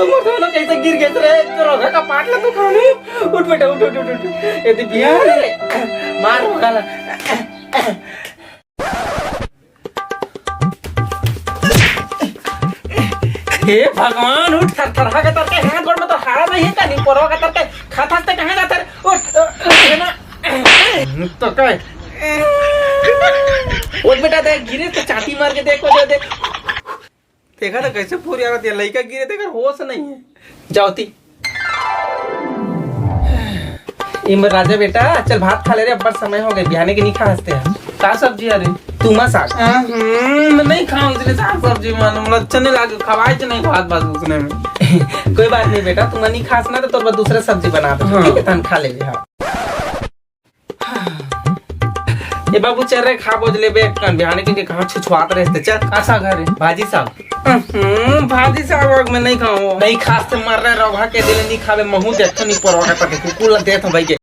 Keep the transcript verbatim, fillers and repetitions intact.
मोर दोनों कैसे गिर गए रे? तो रोगा का पाटला तो खाने। उठ बेटा, उठ, उठ, उठ, उठ। ये तो बिहान रे। मार रोगा ला। हे भगवान, उठ, थरथरा के तरते हाथ गोड़ में तो हाड़ा नहीं है का? नहीं, परोगा के तरते खात हंसते कहाँ जाता रे? उठ, उठ, है ना? तो काय? उठ बेटा, देख, गिरे तो चाटी मार के देख, वो दे। देखा तो कैसे पूरी औरत, ये लइका गिरे, तेकर होश नहीं है। जाओ ती। इमर राजा बेटा, चल भात खा ले रे, अब्बड़ समय हो गए, बिहाने के नहीं खा हंसते हैं। का सब्जी हरे? तुमा साग। हम्म, मैं नहीं खाऊं इसलिए साग सब्जी मन, मतलब अच्छा नहीं लागे, खवाए च नहीं भात भात उसने में। कोई बात नहीं बेटा, तुमा नहीं खास ना तो तोर बर दूसरा सब्जी बना दे, हाँ। ठीक है, तहन खा ले, हाँ। ए बाबू, चल रे, खा बोज लेबे एक कन, बिहाने के, के कहाँ छुछुआत रहते, चल। का साग हरे? भाजी साग। हम्म, भाजी साग वाग मैं नहीं खाऊं। नहीं खास से मर रहे, रौघा के दिले नहीं खावे, महू देखो नहीं परोगा तक, कुकुर ला देत हो भाई के।